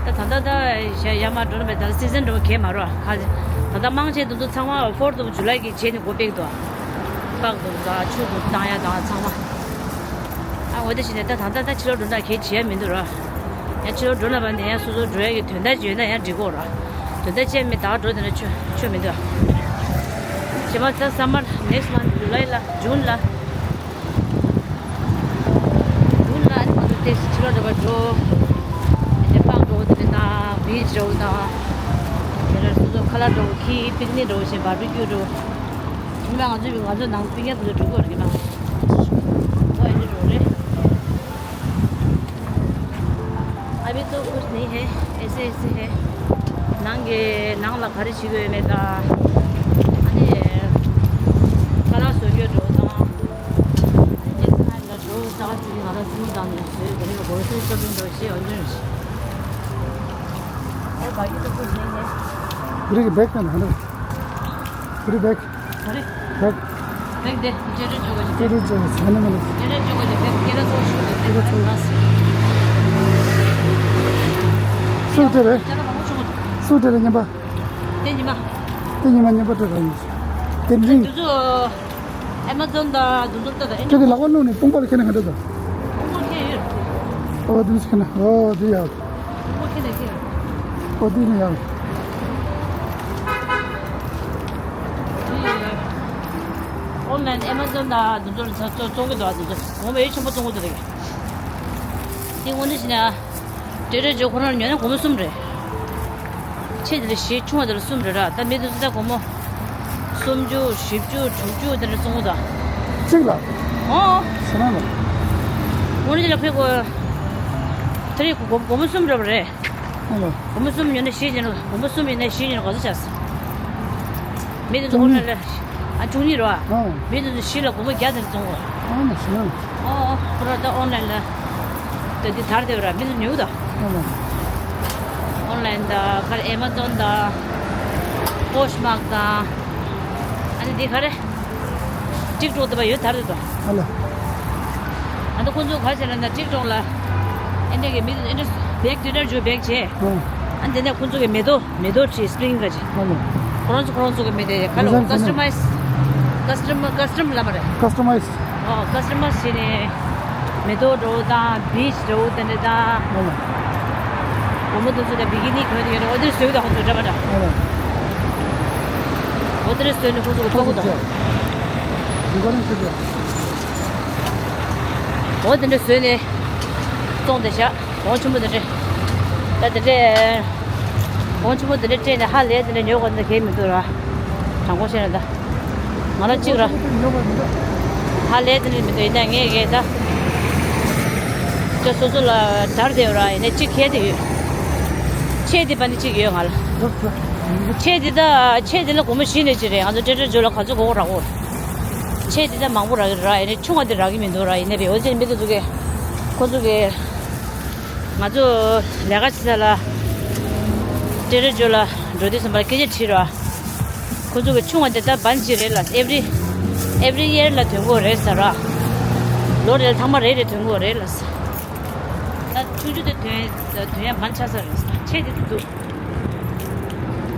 ད་ད་ལྟ་ད་ཡ་ཡ་མ་འགྲོ་ན་མེད། ད་སི་ཛན་འགྲོ་གས་མ་རོ་ཁ། ད་ལྟ་མང་ཆེ་དུ་ཚོ་ཚང་མ་ཕོར་ཐུ་ཇུ་ལའི་གི་བྱས་ནས་འགོ་སྤེལ་འདུག་པག་དུ་ད་ཆུ་དུ་བཏང་ཡ་དང་ཚང་མ། ཨ་འོ་དེ་བྱས་ནས་ད་ད་ལྟ་ད་ཕྱི་ལོགས་འགྲོ་ན་གས་བྱས་ཡ་མི་འདུག་ར། ཡང་ཕྱི་ལོགས་འགྲོ་ན་བ་ནས་ཡང་སོ་སོ་འགྲོ་ཡ་གི་དོན་དག་ཅིག་ཡོད་ན་ཡང་འགྲིག་གོ་ར། དོན་དག་ཅིག་མེད་ད་འགྲོ་དེ་ན་ཆོ་ཆོ་མི་འདུག་རྗེས་མ་ད་སམ་མར་ནེག་སི་མནཐ་ཇུ་ལའི་ལ་ཇུན་ལ། ཇུན་ལ་ཨ་ནི་ང་ཚོ་ཏོག་ཙམ་ཕྱི་ལོགས་འགྲོ་བར་འགྲོ། དེ་པག་འགྲོ་དེ་དང་བིཆ་འགྲོ་དང་། དེ་ལ་སོ་སོ་ཁ་ལག་འགྲོ་ཁྱི་པིག་ནིག་འགྲོ་བཞིན་བར་བི་ཀྱུ་འགྲོ། ཉི་མ་ང་ཚོ་ང་ཚོ་ནང་པིག་ཉག་དེ་ཚོ་འགྲོ་དགོས་རེད་མ། ཨོ་ཨེ་འདྲ་འགྲོ་རེད། अभी तो कुछ नहीं है, ऐसे ऐसे है। ནང་གི་ནང་ལ་ག་རེ་བྱེད་དགོས་ཡོད་མེད་དང་། ཨ་ནི། བུ་རིག་གི་བེག་དང་ཧ་ལ། བུ་རིག་བེག་ག་རེ། བེག་བེག་དེ་ཇེ་རེ་ཇོ་ག་ཇེ། ཇེ་རེ་ཇོ་ག་ཇེ་ཧ་ནི་མ་ལ། ཇེ་རེ་ཇོ་ག་ཇེ་བེག་སྐད་ལ་ཚོགས་ཤུགས་དེ་ཇེ་རེ་ཚོགས། སུ་སྤྲད་རེད། སུ་སྤྲད་རེད་ཉན་པ། དེ་ཉི་མ། དེ་ཉི་མ་ཉན་པ་སྤྲད་རེད། དེ་འདྲིང་། དུ་ཚོ། ཨེ་མ་ཛོན་དང་དུ་ཚོ་ལྟ་དང་ཨེ་ཁྱེད་ཀྱི་ལག་པ་བླུགས་ནས་དཔུང་པ་ལ་ཁྱེར་ན་ག་འདྲ་དང་། དཔུང་པ་ཁྱེར་ཡོད། ཨོ་དེ་ཁྱེར་ན་ཨོ་དེ་ཡག་ཨོ་དེ་ནི་ཡག་ཨོན་ལན་ཨེ་མ་ཛོན་དང་དུ་ཚོ་ལ་ཚ་ཚོ་བཙོང་གི་འདུག་ཨ་དུ་ཚོ་གོང་མ་ཡོད་ཆེན་པོ་བཙོང་གི་འདུག་རེད། དེ་དངོས་གནས་བྱས་ན། ཏྲེ་ཏྲེ་ཇོ་ཁོ་རང་ཉོས་ན་སྒོར་མོ་གསུམ་རེད། ཆེ་དེ་ལ་བཞི་ཆུང་བ་དེ་ལ་གསུམ་རེད་ར། ད་མི་དེ་ཚོ་ད་སྒོར་མོ་སུམ་ཅུ་བཞི་བཅུ་དྲུག་ཅུ་དེ་འདྲ་བཙོང་གི་འདུག་གཅིག་ལ། ཨོ། ཟ་ན་ལ། དངོས་གནས་ལ་ཕེབས་དགོས། དེ་རིང་སྒོར་སྒོར་མོ་གསུམ་རེད་པ་རེད། ཨོ་ལ། སྒོར་མོ་གསུམ་ཉོས་ན་བཞི་ཉོས་ན་སྒོར་མོ་གསུམ་ཡིན་ན་བཞི་ཉོས་ན་ག་ཚོད་ཆགས་སོང་། མི་དེ་ཚོ་ཨོན་ལན་ལ། ཨ་བཅུ་གཉིས་རེད་པ། ཨོ། མི་དེ་ཚོ་བཞི་ལ་སྒོར་མོ་བརྒྱ་དེ་འདྲ་བཙོང་གོ། ཨོ་ན་ཞུ་ན། ཨོ་ཨོ་ཁོ་ར་ད་ཨོན་ལན་ལ། ད་འདི་དར་དེ་ར་མི་ཚོ་ཉོ་གི་ད། ཨོ་ན། ཨོན་ལན་ད་ག་རེ་ཨེ་མ་ཛོན་ད། པོ་ཤ་མག་ད། ཨ་ནི་འདི་ག་རེ། ཊིག་ཊོག་དེ་པ་ཡོད་དར་དེ་ད། ཨ་ལ། ཨ་ནི་ཁོ་ཚོ་ག་རེ་བྱས་ན་ད་ཊིག་ཊོག་ལ། ཨེ་འདྲ་གི་མི་ཚོ་ཨེ་འདྲ་བེག་ཊེ་ཊར་ཇོ་བེག་བྱས། ཨོ། ཨ་ནི་དེ་ནས་ཁོ་ཚོ་གི་མེ་ཏོག་མེ་ཏོག་བྲིས་སི་པི་རིང་ག་ཅིག་ཨ་ལ། ཁོ་རང་ཚོ་ཁོ་རང་ཚོ་གི་མི་དེ་ཁ་ལོ། ཌི་ཛའིན་ཁོ་ན། ཀ་སི་ཊ་མའི་ཛི། ཀ་སི་ཊ་མ་ཀ་སི་ཊ་མ་ལབ་པ་རེད། ཀ་སི་ཊ་མའི་ཛི། ཨོ་ཀ་སི་ཊ་མ་ཛི་བྱས་ནས་མེ་ཏོག་འདྲ་བོ་དང་བིཆ་འདྲ་བོ་དེ་འདྲ་དང་། ཨ་ལ། བུ་མོ་དེ་ཚོ་དང་བི་ཀི་ནི་གོན་དེ་ཡོད་རེད། འོ་དེ་བཟོས་དང་ཁོ་ཚོ་འདྲ་པ་འདྲ། ཨ་ལ། འོ་དེ་བཟོས་ནས་ཁོ་ཚོ་གི་ཐོག་གི་དང་། འདི་ག་ནས་ཁྱེར་ཡོད། འོ་དེ་འདྲ་བཟོས་ནས་བཙོང་བསྡད་བཞག་གོང་ཆེན་པོ་དེ་འདྲས། ད་དེ་འདྲས། གོང་ཆེན་པོ་དེ་འདྲས་སྤྲད་ནས་ཧ་ལས་དེ་འདྲས་ཉོ་དགོས་ན་གལ་མི་འདུག་ར། དྲང་པོ་བཤད་ན་ད། ང་ལ་གཅིག་ར། ཧ་ལས་དེ་འདྲས་མི་འདུག་ཡིན་ན་ངས་ངས་ད། ཁྱོད་སོ་སོ་ལ་དར་དེ་ཡོད་ར་ཡིན་ན་གཅིག་ཁྱེར་དེ་ཡོད། ཆེ་དེ་པ་ནི་གཅིག་ཡོད་ང་ལ། ཆེ་དེ་ད་ཆེ་དེ་ལ་སྒོར་མོ་བཞི་ནས་གཅིག་རེད། ང་ཚོ་ཏྲེ་ཏྲེ་ཇོ་ལ་ག་ཚོད་དགོས་རག་གོ། ཆེ་དེ་ད་མང་པོ་རག་གི་ར་ཡིན་ན་ཆུང་བ་དེ་རག་གི་མི་འདུག་ར་ཡིན་ན་བས་འོ་ཅན་མི་དེ་ཚོ་གས་ཁོ་ཚོ་གས། ང་ཚོ་ལས་ཀ་བྱེད་ས་ལ། ཏྲེ་ཏྲེ་ཇོ་ལ་འགྲོ་དུས་ཙམ་པ་ལ་སྐད་ཆ་དྲིས་ར། ཁོ་ཚོ་གི་ཆུང་བ་དེ་ད་བན་གཅིག་རེད་ལ། every every year ལ་ཐོན་གོ་རེད་ཟེར་ར། ལོ་རེ་ལ་ཐེངས་མ་རེ་རེ་ཐོན་གོ་རེད་ལ་ཟེར། ད་ཆུང་ཆུང་དེ་ཐོན་ཐོན་ཡ་བན་ཆགས་ས་རེད་ཟེར། ཆེ་དེ་དེ་འདུག་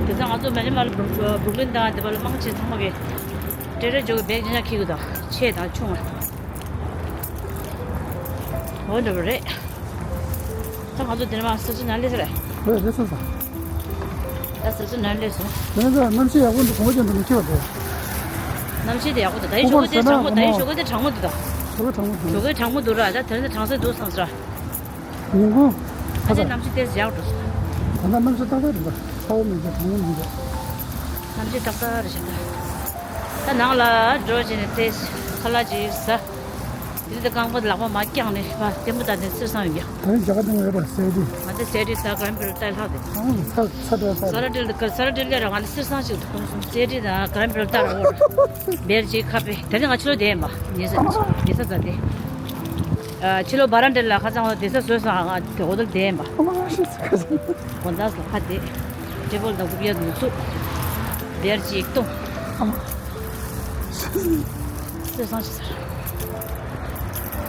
དེ་ཚོ་ང་ཚོ་མེ་ལི་མ་ལ་བུར་བུར་ལིན་དང་དེ་པ་ལ་མང་ཆེ་ཚང་མ་གི་ཏྲེ་ཏྲེ་ཇོ་གི་བེག་ཅན་ཆ་འཁྱེར་གི་དང་ཆེ་དང་ཆུང་བ། འོ་འདྲ་བ་རེད། ད་ང་ཚོ་དེ་ནས་མར་ས་ཆུ་ནང་སླེབས་ས་རེད། ལོས་སླེབས་སོང་ས། ད་ས་ཆུ་ནང་སླེབས་སོང་། དེ་ནས་ད་གནམ་གཤིས་ཡག་པོ་འདུག་གོང་ཅན་དུ་མི་འཁྱེར་བ་འདུག་གནམ་གཤིས་དེ་ཡག་པོ་འདུག་ད་ཡིན་ཞོགས་ཀ་དེ་གྲང་མོ་འདུག་ད་ཡིན་ཞོགས་ཀ་དེ་གྲང་མོ་འདུག་ད། ཞོགས་ཀ་གྲང་མོ་འདུག་ཞོགས་ཀ་གྲང་མོ་འདུག་ར། ད་དེ་ནས་གྲང་ས་འདུག་བསམ་ས་ར། ཉིན་གུང་། ཨ་ཅེ་གནམ་གཤིས་དེ་ཡག་འགྲོ་སོང་། ད་ལྟ་གནམ་གཤིས་ཏག་ཏག་རེད་ད། ཚ་བོ་མི་འདུག་གྲང་མོ་མི་འདུག་གནམ་གཤིས་ཏག་ཏག་རེད་ཤག་ད་ནང་ལ་འགྲོ་བྱས་ནས་དེ་ཁ་ལག་ཅིག་ཟ། དེ་ནས་རྐང་པ་ལག་པ་མར་བརྐྱངས་ནས་ཕར་ལྟད་མོ་ལྟ་ནས་གསེར་སྲང་ཡོད་ཀྱང་། ད་རིང་རྒྱ་གར་ལྟད་མོ་ཡོད་པ་སེ་ཌི། ང་ཚོ་སེ་ཌི་ད་ག་རམ་བེ་རུ་ལྟ་ལྷག་དེ། ཨང་ཚ་ཚ་དྲག་ས་ས་ར་ཌི་ལ་ས་ར་ཌི་ལ་ར་ང་ཚོ་གསེར་སྲང་ཞིག་ཐོན་སོང་། སེ་ཌི་ད་ག་རམ་བེ་རུ་ལྟ་ར་འོ། བེར་ཅིག་ཁ་པེ་ད་ནི་ང་ཕྱི་ལོགས་བསྡད་ཡིན་པ་ཉེ་ས་ཉེ་ས་ཛ་དེ། ཨ་ཕྱི་ལོགས་བ་རན་ཌ་ལ་ཁ་སང་བསྡད་ས་བཟོས་སོང་ང་དེ་འོ་དེར་བསྡད་ཡིན་པ། དགོང་དག་སོ་ཁ་དེ། ཊེ་བལ་དང་རྐུབ་ཀྱག་དུ་ཚུགས། བེར་ཅིག་གཏོང་། ཚེ་སང་ཞིག་ཟེར།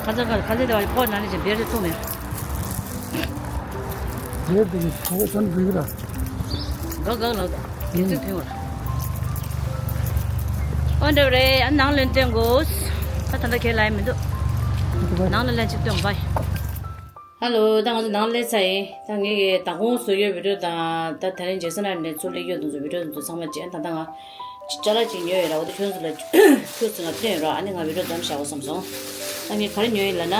ཁ་ཚ་ཁ་ཁ་ཚ་དེ་བ་ཁོག་ན་ནི་ཅིག་བེར་ཅིག་གཏོང་མེད། བེར་དེ་གི་ཁོག་ཚང་བེར་གི་ར། ག་ག་ལ་དེ་ཚིག་ཐོན་བར། ཨོ་འདྲ་བ་རེད། ཨ་ནང་ལན་སྟོན་དགོས། ད་ད་ལྟ་ཁས་ལ་ཡ་མི་འདུག་ནང་ལ་ལན་ཅིག་སྟོན་བའི། ཧ་ལོ། ད་ང་ཚོ་ནང་སླེབས་ཚར་ཡིན། ད་ངེད་ཀྱི་མདང་དགོང་བཟོ་ཡོད་བི་ཌི་ཡོ་དང་ད་དེ་རིང་རྗེས་སུ་ན་ནས་ཚུར་སླེབས་ཡོད་དུ་བི་ཌི་ཡོ་དུ་ཚང་མ་བྱས། ད་ལྟ་ང་ཅ་ལག་ཅིག་ཉོས་ཡོད་ར། འོ་དེ་ཁྱོད་ཚོ་ལ་ཁྱོད་ཚོ་ང་སྟོན་ཡོད་ར། ཨ་ནི་ང་བི་ཌི་ཡོ་མཚམས་བཞག་དགོས་བསམ་སོང་། ད་ངས་ག་རེ་ཉོས་ཡིན་ལབ་ན།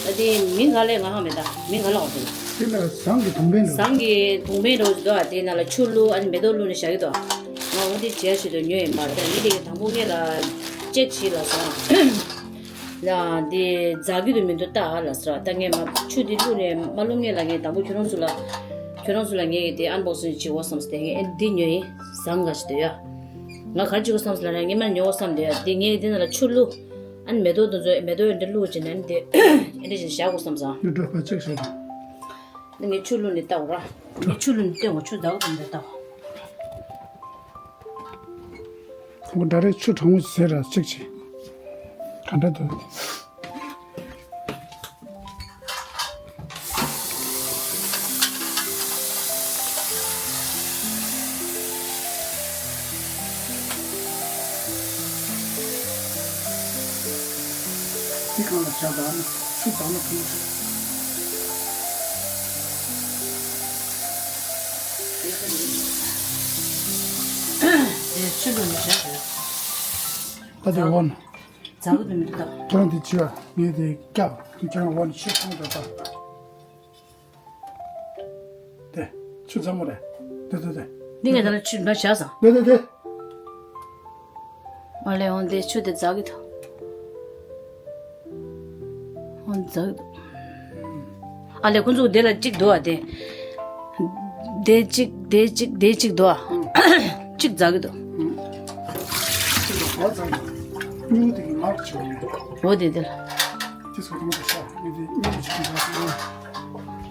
ད་དེ་མིང་ག་ལས་ང་ཧ་མེད། ད་མིང་ག་ལ་འོ་དེ་ལ། དེ་ལ་ཟངས་ཀྱི་དུང་བེན་འདྲ། ཟངས་ཀྱི་དུང་བེན་འདྲ་བོ་ཞིག་འདུག་ཨ་དེའི་ནང་ལ་ཆུ་བླུགས། ཨ་ནི་མེ་ཏོག་བླུགས་ནས་བཞག་གི་འདུག་ང་འོ་དེ་བྱས་ཞིག་ཏུ་ཉོས་ཡིན་པ། ད་མི་དེ་གི་དང་པོ་ངེད་ལ་ཅེག་བྱེད་ལ་སོང་། ཡང་འདི་འཛག་གི་འདུག་མི་འདུག་ལྟ་ཨ་ལ་ཟེར། ད་ངས་མ་ཆུ་འདི་བླུགས་ནས་མ་བླུགས་སྔོན་ལ་ངས་དང་པོ་ཁྱོད་རང་ཚོ་ལ་ཁྱོད་རང་ཚོ་ལ་ངས་འདི་ཨན་བོག་སིང་བྱེད་དགོས་བསམ་སྟེ། ངས་ཨེ་འདི་ཉོས་ཡིན། ཟངས་འགའ་ཞིག་འདུག་ཡ། ང་ག་རེ་བྱེད་དགོས་བསམ་ཟེར་ལབ་ན་སྔོན་མ་ཉོ་དགོས་བསམ་འདུག་ཡ། འདི་ངས་འདི་ནང་ལ་ཆུ་བླུགས། ཨ་ནི་མེ་ཏོག་འདི་ཚོ་མེ་ཏོག་འདི་བླུགས་བྱས་ནས་འདི་ཨེ་འདི་བྱས་བཞག་དགོས་བསམ་སོང་། ཡུ་ཊུབ་པ་ཅིག་བྱས། འདི་ངས་ཆུ་བླུགས་ནས་ལྟ་དགོས་ར། འདི་ཆུ་བླུགས་ནས་སྟོན་དགོས། ཆུ་འཛག་གི་འདུག་ལྟ་དགོས། ཁོང་གི་འདྲ་རེད། ཆུ་གྲང་མོ་ཟེར་ར་གཅིག་བྱེད། ག་འདྲ་འདུག་འདི་གང་ལ་བཞག་པ་ན་ཆུ་བཏང་ན་ཐུང་ཆུ། དེ་ཆུ་ལུ་མི་བཞག་དགོས། ད་དེ་འོ་ན། ཛ་གི་འདུག་མི་འདུག་ད། ཁྱེད་རང་དེ་བྱིས་པ་ངས་དེ་བཀྱག་ཁྱེད་རང་འོ་ན་ཆུ་ཐུང་དུ་བཏང་། དེ། ཆུ་ཚ་མོ་རེད། དེ་དེ་དེ། འདི་ངས་ད་ལ་ཆུ་འདྲ་བཞག་སོང་། དེ་དེ་དེ། མ་ལས་འོང་དེ་ཆུ་དེ་ཛ་གི་འདུག་འོང་ཛ་གི་འདུག་ཨ་ལས་ཁོང་ཚོ་དེ་ལ་གཅིག་འདུག་ཨ་དེ། དེ་གཅིག་དེ་གཅིག་དེ་གཅིག་འདུག་ཨ། གཅིག་ཛ་གི་འདུག་གཅིག་ལ་བ་ཛ་གི་འདུག་སྨྱུ་གུ་དེ་གི་མར་ཆུ་ཡིན། འོ་དེ་དེ་ལ། དེ་ཚོ་དང་དེ་ཤ་ངས་དེ་སྨྱུ་གུ་ཆུ་ཡིན་ཟ་སོང་།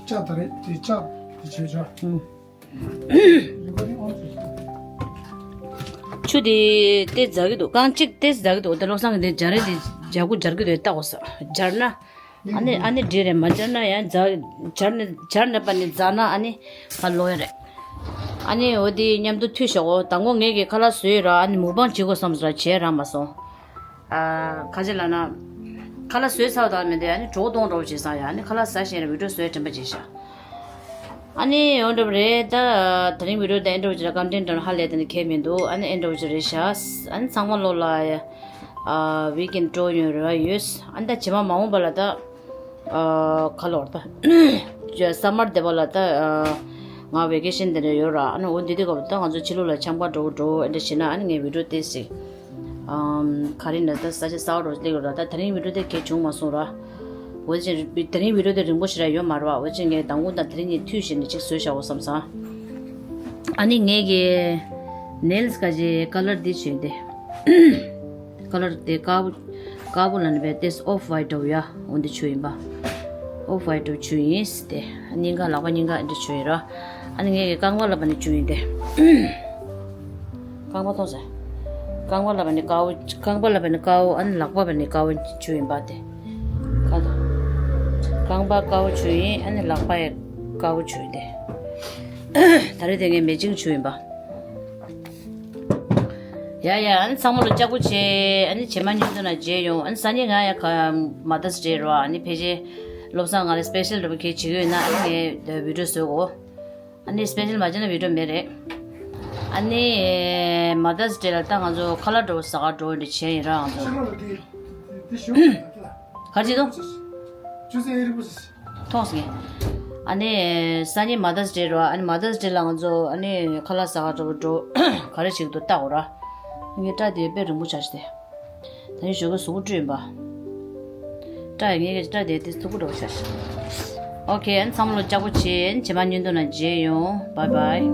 ལྕགས་ད་རེད་དེ་ལྕགས་དེ་བྱས་བྱས། ཆུ་དེ་ཏེ་ཛ་གི་འདུག་རྐང་གཅིག་ཏེ་ཛ་གི་འདུག་དེ་བློ་བཟང་གི་དེ་སྦྱར་རེད་དེ་སྦྱར་གུ་སྦྱར་གི་འདུག་ལྟ་དགོས་ས་སྦྱར་ན་ཨ་ནི་ཨ་ནི་འདྲེ་རེད། མ་སྦྱར་ན་ཡང་ཛ་སྦྱར་ནས་སྦྱར་ནས་པ་ནི་ཛ་ན་ཨ་ནི་ཁ་ལོ་ཡ་རེད། ཨ་ནི་འོ་དེ་མཉམ་དུ་མཐུད་བཞག་གོ་དང་པོ་ངས་ཀྱི་ཁ་ལག་བཟོས་ར་ཨ་ནི་མུག་པང་བྱེད་དགོས་བསམ་ས་བྱས་ར་མ་སོང་། ཨ། ཁ་ཆེ་ལ་ན། ཁ་ལག་བཟོས་ཚར་དང་མི་འདུག་ཨ་ནི་གྲོགས་གཏོང་འགྲོ་བྱེད་སང་ཡ་ཨ་ནི་ཁ་ལག་ཟ་ཤེས་ན་བི་ཌིའོ་བཟོས་དྲན་པ་བྱེད་ཤག་ཨ་ནི་འོ་འདྲ་པོ་རེད་ད། དེ་རིང་བི་ཌིའོ་དེ་ཨེ་འདྲ་པོ་ཅིག་ལ་ཀོན་ཊེན་ཊི་ཧ་ལས་དེ་ནི་ཁྱད་མི་འདུག་ཨ་ནི་ཨེ་འདྲ་པོ་ཅིག་རེད་ཤག་ཨ་ནི་ཚང་མ་ལོ་ལ་ཡ། ཨ། ཝིག་ཨེན་ཌི་སྤྲོ་ཡོང་རེ་བ་ཡོད། ཨ་ནི་ད་རྗེས་མ་མ་འོངས་པ་ལ་ད། ཨ། ཁ་ལོར་ད། སམ་མར་དེ་པ་ལ་ད། ཨ། ང་ཝེ་ཀེ་ཤན་དེ་འདྲ་ཡོད་ར་ཨ་ནི་འོ་འདི་དུས་སྐབས་ད་ང་ཚོ་ཕྱི་ལོགས་ལ་འཁྱམ་པ་འགྲོ་འགྲོ་ཨེ་འདྲ་བྱེད་ན་ཨ་ནི་ངས་བི་ཌིའོ་དེ་གཟིགས། ཨམ། ག་རེ་ན་ད་ས་ཆ་གསར་པ་རོ་སླེབས་ཡོད་ར་ད་དེ་རིང་བི་ཌིའོ་དེ་གས་བྱུང་མ་སོང་ར། འོ་ཅན་དེ་རིང་བི་ཌིའོ་དེ་རིང་པོ་ཞིག་ར་ཡོད་མ་རེད་བ། འོ་ཅན་ངས་མདང་དགོང་དང་དེ་རིང་གཉིས་མཐུད་བྱས་ནས་ཅིག་བཟོས་བཞག་འོ་བསམ་སོང་། ཨ་ནི་ངས་ཀྱི་ནེལ་སི་ག་ཅེ་ཀ་ལར་འདི་བྱས་ཏེ། ཀ་ལར་དེ་དཀར་པོ་དཀར་པོ་ལ་ནི་བས་ཏེས་ཨོཕ་ཝའིཊ་འདྲ་བོ་ཡ་འོ་འདི་བྱུག་ཡིན་པ། ཨོཕ་ཝའིཊ་འདྲ་བོ་བྱུག་ཡིན་ཟེར་ཏེ་སྙིང་ག་ལག་པ་སྙིང་ག་འདི་བྱུག་ཡིན་ར། ཨ་ནི་ངས་ཀྱི་རྐང་པ་ལ་བ་ནི་བྱུག་ཡིན་ཏེ། རྐང་པ་མཐོང་ཟེར། རྐང་པ་ལ་བ་ནི་དཀར་པོ་རྐང་པ་ལ་བ་ནི་དཀར་པོ་ཨ་ནི་ལག་པ་བ་ནི་དཀར་པོ་བྱུག་ཡིན་པ་ཏེ། ཁ་དོ། རྐང་པ་དཀར་པོ་བྱུག་ཡིན་ཨ་ནི་ལག་པ་ཡི་དཀར་པོ་བྱུག་ཡིན་ཏེ། ད་རེས་དེ་ངས་མེ་ཅིང་བྱུག་ཡིན་པ། ཡ་ཡ་ཨ་ནི་ཚང་མ་ལ་ལྕགས་པོ་བྱེད་ཨ་ནི་རྗེས་མ་མཉམ་དུ་ན་མཇལ་ཡོང་། ཨ་ནི་སང་ཉིན་ང་ཡ་ཁ་མ་དར་སི་ཌེ་རོ་ཨ་ནི་ཕལ་ཆེར་བློ་བཟང་ང་ལ་སི་པེ་ཤལ་འདྲ་པོ་གལ་བྱེད་ཀྱི་ཡོད་ན་ཨ་ནི་ངས་བི་ཌིའོ་བཟོས་གོ་ཨ་ནི་སི་པེ་ཤལ་མ་བྱས་ན་བི་ཌིའོ་མེད་རེད། ཨ་ནི་མ་དར་སི་ཌེ་ལ་ད་ང་ཚོ་ཁ་ལག་འདྲ་པོ་ཟ་ག་འགྲོ་འདྲ་བྱས་ཡིན་ར་ང་ཚོ། ཁ་ལག་འདི་འདི་ཞུ་ག་རེ་བྱེད་དོ། མཐོང་སོང་ངས། ཨ་ནི་སང་ཉིན་མ་དར་སི་ཌེ་རོ་ཨ་ནི་མ་དར་སི་ཌེ་ལ་ང་ཚོ་ཨ་ནི་ཁ་ལག་ཟ་ག་འགྲོ་འགྲོ་ག་རེ་བྱེད་ཀྱི་འདུག་ལྟ་འོ་ར། ངས་སྐྲ་དེ་དཔེ་རིང་པོ་ཆགས་ཤི་དེ། ད་ནི་ཞོགས་ཀས་གཟུགས་པོ་བཀྲུས་ཡིན་པ། སྐྲ་ཡི་ངས་ཀྱི་སྐྲ་དེ་དེ་མཐུག་པོ་འདྲ་པོ་ཆགས་ཤི། ཨོ་ཁེ་ཨ་ནི་ཚང་མ་ལ་ལྕགས་པོ་བྱེད་ཨ་ནི་རྗེས་མ་མཉམ་དུ་ན་མཇལ་ཡོང་། བཱའི་བཱའི།